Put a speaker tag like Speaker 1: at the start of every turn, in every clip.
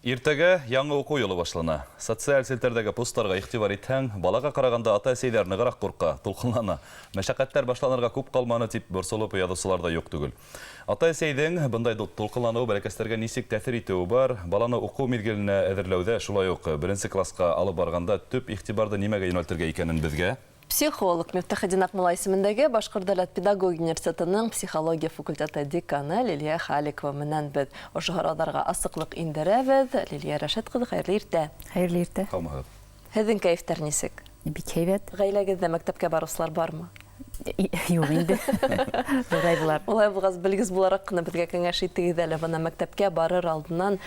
Speaker 1: Иртәгә яңы уҡыу йылы башлана. Социаль селтәрҙәге посттарға иғтибар итһәң, балаға ҡарағанда ата-әсәйҙәр нығыраҡ ҡурҡа, тулҡынлана. Мәшәҡәттәр башланырға күп ҡалманы тип борсолоп яҙыусылар да юҡ түгел. Ата-әсәйҙең бындай тулҡынланыуы бәләкәстәргә нисек тәьҫир итеүе бар, баланы уҡыу миҙгеленә әҙерләүҙә, шулай уҡ беренсе класҡа алып барғанда төп иғтибарҙы нимәгә йүнәлтергә икәнен беҙгә
Speaker 2: Психолог Мифтахетдин Аҡмулла исемендәге Башҡорт дәүләт педагогия университетының психология факультеты деканы Лилиә Халикова менән беҙ ошо һорауҙарға асыҡлыҡ индерәбеҙ. Лилиә Рәшит ҡыҙы, хәйерле иртә!
Speaker 3: Хәйерле иртә!
Speaker 1: Һаумыһығыҙ!
Speaker 2: Һеҙҙең кәйефтәр нисек?
Speaker 3: Бик һәйбәт.
Speaker 2: Ғаиләгеҙҙә мәктәпкә барыусылар бармы?
Speaker 3: Юҡ инде. Ҙурайҙылар.
Speaker 2: Улай булғас, белгес булараҡ ҡына беҙгә кәңәш итегеҙ әле, бына мәктәпкә барыр алдынан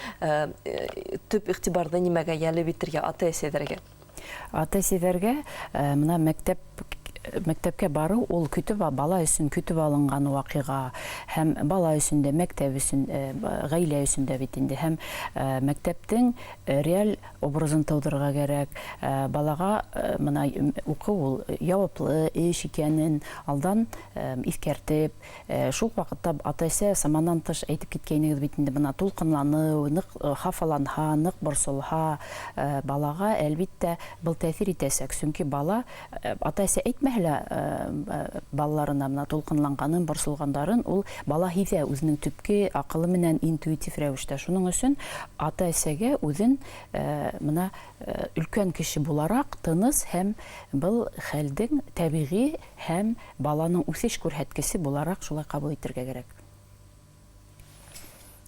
Speaker 2: төп иғтибарҙы нимәгә йәлеп итергә ата-әсәйҙәргә?
Speaker 3: Ата-әсәйҙәргә бына мәктәпкә барыу ул көтөп бала өсөн көтөп алынған ваҡиға, һәм бала өсөн дә, мәктәп өсөн, ғаилә өсөн дә бит инде, һәм мәктәптең реаль образын тыуҙырырға кәрәк. Балаға бына уҡыу ул яуаплы эш икәнен алдан иҫкәртеп, шул уҡ ваҡытта ата-әсә саманан тыш әйтеп киткәйнегеҙ бит инде, бына тулҡынланыу, ныҡ хафаланһа, ныҡ борсолһа, балаға әлбиттә был тәьҫир итәсәк, сөнки бала ата-әсә әйтмәһә лә балаларына бына тулҡынланғанын, борсолғандарын ул бала һиҙә үҙенең төпкө аҡылы менән интуитив рәүештә. Шуның өсөн ата-әсәгә үҙен бына өлкән кеше булараҡ тыныс һәм был хәлдең тәбиғи һәм баланың үҫеш күрһәткесе булараҡ шулай ҡабул итергә кәрәк.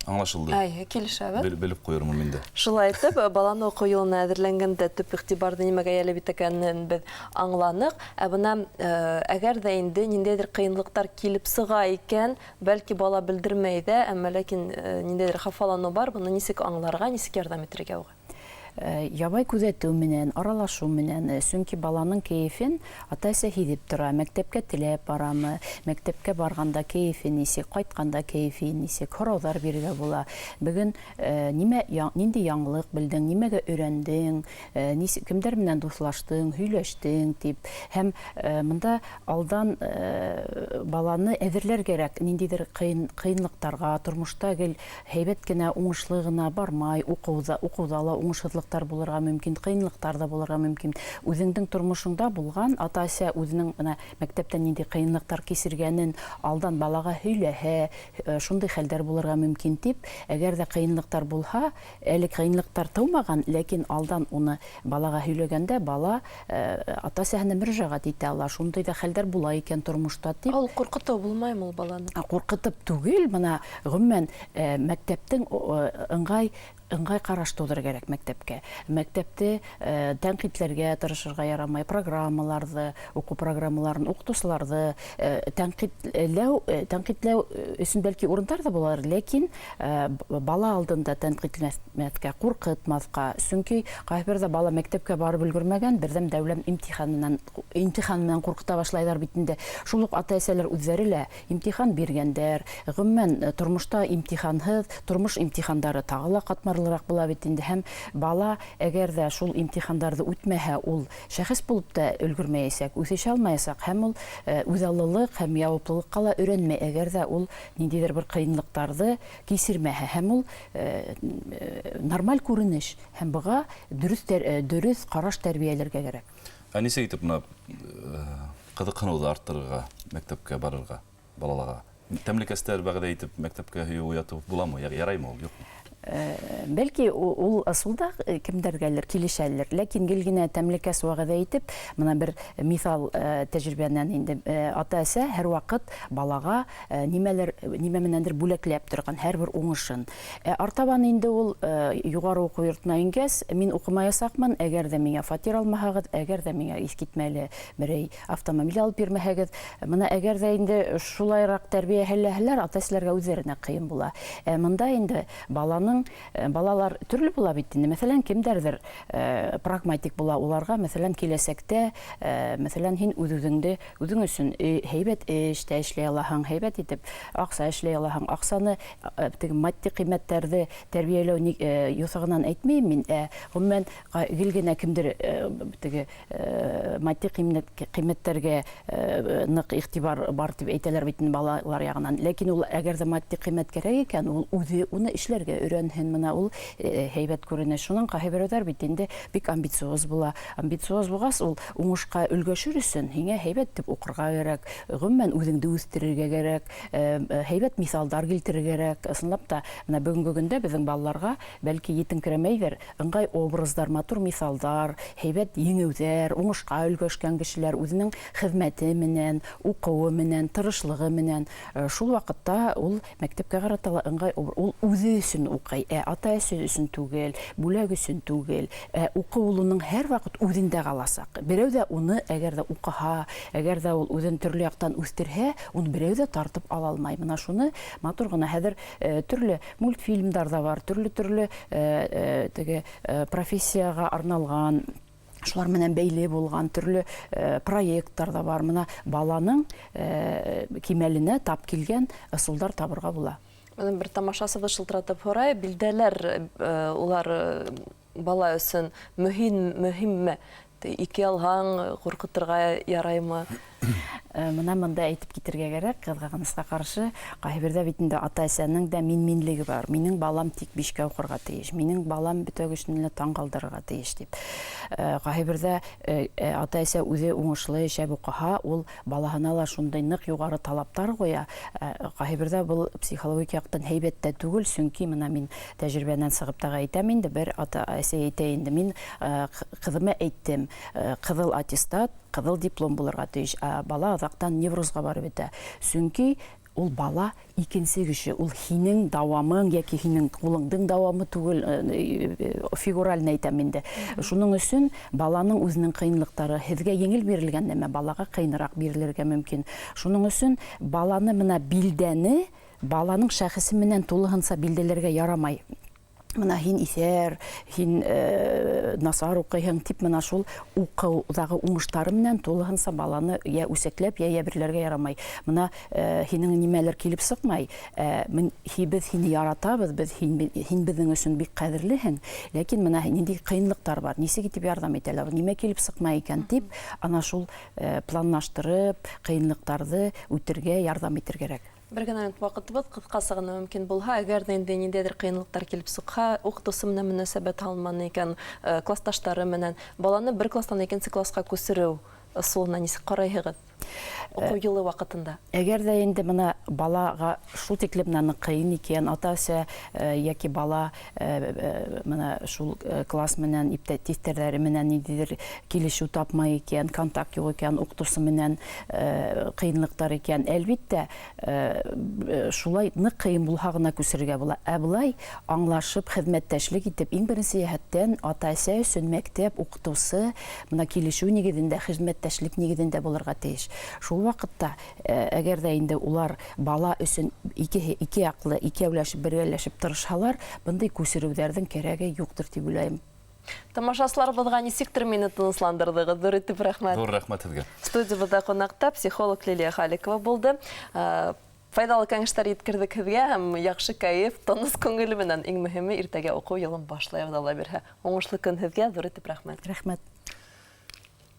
Speaker 1: Аңлашылды.
Speaker 2: Әйе, килешәбеҙ.
Speaker 1: Белеп ҡуйырмын инде.
Speaker 2: Шулай итеп, баланы уҡыу юлына әҙерләнгәндә төп иғтибарҙы нимәгә йәлеп итәкәнен беҙ аңланыҡ. Ә бына әгәр ҙә инде ниндәйҙер ҡыйынлыҡтар килеп сыға икән, бәлки бала белдермәй ҙә, әммә ләкин ниндәйҙер хафаланыу бар, быны нисек аңларға, нисек ярҙам итергә уға?
Speaker 3: Ябай күҙәтеү менән, аралашыу менән, сөнки баланың кәйефен ата-әсә һиҙеп тора, мәктәпкә теләп барамы, мәктәпкә барғанда кәйефе нисек, ҡайтҡанда кәйефе нисек, һорауҙар бирергә була. Бөгөн ниндәй яңылыҡ белдең, нимәгә өйрәндең, кемдәр менән дуҫлаштың, һөйләштең тип. Һәм бында алдан баланы әҙерләр кәрәк, ниндәйҙер ҡыйынлыҡтарға, тормошта гел һәйбәт кенә, уңышлы ғына бармай, уҡыуҙа ла уңышһыҙлыҡтар булырға мөмкин, ҡыйынлыҡтар ҙа булырға мөмкин. Үҙеңдең тормошоңда булған ата-әсә үҙенең бына мәктәптә ниндәй ҡыйынлыҡтар кисергәнен алдан балаға һөйләһә, шундай хәлдәр булырға мөмкин тип, әгәр ҙә ҡыйынлыҡтар булһа, әле ҡыйынлыҡтар тыумаған, ләкин алдан уны балаға һөйләгәндә бала ата-әсәһенә мөрәжәғәт итә ала, шундай ҙа хәлдәр була икән тормошта тип.
Speaker 2: Ул ҡурҡытыу булмаймы ул баланы?
Speaker 3: Ҡурҡытып түгел, бына ғөмүмән, мәктәптең ыңғай ҡараш тыуҙырыр кәрәк мәктәпкә. Мәктәпте тәнҡитләргә тырышырға ярамай, программаларҙы, уҡыу программаларын, уҡытыусыларҙы тәнҡитләү өсөн бәлки урындар ҙа булар, ләкин бала алдында тәнҡитләмәҫкә, ҡурҡытмаҫҡа. Сөнки ҡайһы берҙә бала мәктәпкә барып өлгөрмәгән, берҙәм дәүләт имтихан менән ҡурҡыта башлайҙар бит инде. Шул уҡ ата-әсәләр үҙҙәре лә имтихан биргәндәр. Ғөмүмән, тормошта имтиханһыҙ, тормош имтихандары тағы ла ҡатмарлыраҡ була бит инде. Һәм бала әгәр ҙә шул имтихандарҙы үтмәһә, ул шәхес булып та өлгөрмәйәсәк, үҫешә алмаясаҡ, һәм ул үҙаллылыҡ һәм яуаплылыҡҡа ла өйрәнмәй, әгәр ҙә ул ниндәйҙер бер ҡыйынлыҡтарҙы кисермәһә, һәм ул нормаль күренеш, һәм быға дөрөҫ ҡараш тәрбиәләргә кәрәк.
Speaker 1: Ә нисек итеп бына ҡыҙыҡһыныуҙы арттырырға, мәктәпкә барырға, балаларға? Тәмлекәстәр вәғәҙә итеп мәктәпкә һөйөү уятыу буламы? Яраймы ул, юҡмы?
Speaker 3: Бәлки ул ысул да кемдәргәлер килешәлер, ләкин гел генә тәмлекәс вәғәҙә итеп, бына бер миҫал тәжрибәнән инде, ата-әсә һәр ваҡыт балаға нимә менәндер бүләкләп торған һәр бер уңышын. Артабан инде ул юғары уҡыу йортона ингәс, мин уҡымаясаҡмын, әгәр ҙә миңә фатир алмаһағыҙ, әгәр ҙә миңә иҫ китмәле берәй автомобиль алып бирмәһәгеҙ, бына әгәр ҙә инде шулайыраҡ тәрбиәләһәләр, ата-әсәләргә үҙҙәренә ҡыйын була. Мында инде балалар төрлө була бит инде. Мәҫәлән, кемдәрҙер прагматик була, уларға, мәҫәлән, киләсәктә, мәҫәлән, һин үҙ-үҙеңде, үҙең өсөн һәйбәт эш тә эшләй алаһың, һәйбәт итеп аҡса эшләй алаһың. Аҡсаны, теге матди ҡиммәттәрҙе тәрбиәләү юҫығынан әйтмәйем мин, ғөмүмән, гел генә кемдер теге матди ҡиммәттәргә ныҡ иғтибар бар тип әйтәләр бит инде балалар яғынан. Ләкин ул әгәр ҙә матди ҡиммәт кәрәк икән, ул үҙе уны эшләргә өйрәнә. өйрәнһен, мына ул һәйбәт күренә. Шунан ҡайһы берәүҙәр бит инде бик амбициоз була. Амбициоз булғас, ул уңышҡа өлгәшер өсөн һиңә һәйбәт тип уҡырға кәрәк, ғөмүмән үҙеңде үҫтерергә кәрәк, һәйбәт миҫалдар килтерергә кәрәк. Ысынлап та, мына бөгөнгө көндә беҙҙең балаларға бәлки етеңкерәмәйҙер, ыңғай образдар, матур миҫалдар, һәйбәт еңеүҙәр, уңышҡа өлгәшкән кешеләр үҙенең хеҙмәте менән, уҡыуы менән, тырышлығы менән, шул ваҡытта ул мәктәпкә ҡарата ла ыңғай, ул үҙе өсөн уҡый, ата-әсә өсөн түгел, бүләк өсөн түгел. Уҡыу ул уның һәр ваҡыт үҙендә ҡаласаҡ. Берәү ҙә уны, әгәр ҙә уҡыһа, әгәр ҙә ул үҙен төрлө яҡтан үҫтерһә, уны берәү ҙә тартып ала алмай. Мына шуны матур ғына хәҙер төрлө мультфильмдар ҙа бар, төрлө-төрлө теге профессияға арналған, шулар менән бәйле булған төрлө проекттар ҙа бар. Мына баланың кимәленә тап килгән ысулдар табырға була.
Speaker 2: Бына бер тамашасыбыҙ шылтыратып һорай, билдәләр улар бала өсөн мөһимме? Ике алһаң, ҡурҡытырға яраймы?
Speaker 3: Мына мында әйтеп китергә кәрәк, ҡыҙғанысҡа ҡаршы, ҡайһы берҙә бит инде ата-әсәнең дә мин-минлеге бар. Минең балам тик 5-кә уҡырға тейеш, минең балам бөтә кешене лә таң ҡалдырырға тейеш тип. Ҡайһы берҙә ата-әсә үҙе уңышлы шәп уҡыһа, ул балаһына ла шундай ныҡ юғары талаптар ҡуя. Ҡайһы берҙә был психологик яҡтан һәйбәт тә түгел, сөнки мына мин тәжрибәнән сығып та әйтәм инде, бер ата-әсә әйтә инде, мин ҡыҙыма әйттем, ҡыҙыл аттестат, ҡыҙыл диплом булырға тейеш. Ә бала аҙаҡтан неврозға барып етә. Сөнки ул бала икенсе кеше, ул һинең дауамың йәки һинең ҡулыңдың дауамы түгел, фигурально әйтәм инде. Шуның өсөн баланың үҙенең ҡыйынлыҡтары, һеҙгә еңел бирелгән нәмә балаға ҡыйыныраҡ бирелергә мөмкин. Шуның өсөн баланы мына билдәне, баланың шәхесе менән тулыһынса билдәләргә ярамай. Мына һин иҫәр, һин насар уҡыйһың тип мына шул уҡыуҙағы уңыштары менән тулыһынса баланы йә үсекләп, йә йәберләргә ярамай. Мына һинең нимәлер килеп сыҡмай, беҙ һине яратабыҙ, һин беҙҙең өсөн бик ҡәҙерлеһең, ләкин мына ниндәй ҡыйынлыҡтар бар, нисек итеп ярҙам итәләр, нимә килеп сыҡмай икән тип, ана шул планлаштырып, ҡыйынлыҡтарҙы үтергә ярҙам итергә кәрәк.
Speaker 2: Бер генә минут ваҡытыбыҙ, ҡыҫҡаса ғына мөмкин булһа, әгәр ҙә инде ниндәйҙер ҡыйынлыҡтар килеп сыҡһа, уҡытыусы менән мөнәсәбәт һалынманы икән, класташтары менән баланы бер кластан икенсе класҡа күсереү ысулына нисек ҡарайһығыҙ уҡыу йылы ваҡытында?
Speaker 3: Әгәр ҙә инде мына балаға шул тиклем мына ҡыйын икән, ата-әсә йәки бала мына шул класс менән, иптәштәре менән ниндәйҙер килешеү тапмай икән, контакт юҡ икән, уҡытыусы менән ҡыйынлыҡтар икән, әлбиттә, шулай ныҡ ҡыйын булһа ғына күсерергә була. Ә былай аңлашып, хеҙмәттәшлек итеп, иң беренсе йәһәттән ата-әсә өсөн мәктәп, уҡытыусы мына килешеү нигеҙендә, хеҙмәттәшлек нигеҙендә булырға тейеш. Шул ваҡытта, әгәр ҙә инде улар бала өсөн ике яҡлы, икәүләшеп, бергәләшеп тырышһалар, бындай күсереүҙәрҙең кәрәге юҡтыр тип уйлайым.
Speaker 2: Тамашасыларыбыҙға нисектер мине тынысландырҙығыҙ. Ҙур итеп рәхмәт.
Speaker 1: Ҙур рәхмәт һеҙгә.
Speaker 2: Студиябыҙҙа ҡунаҡта психолог Лилия Халикова булды. Файҙалы кәңәштәр еткерҙек һеҙгә һәм яҡшы кәйеф, тыныс күңел менән, иң мөһиме, иртәгә уҡыу йылын башлайбыҙ, Алла бирһә. Уңышлы көн һеҙгә, ҙур итеп рәхмәт.
Speaker 3: Рәхмәт.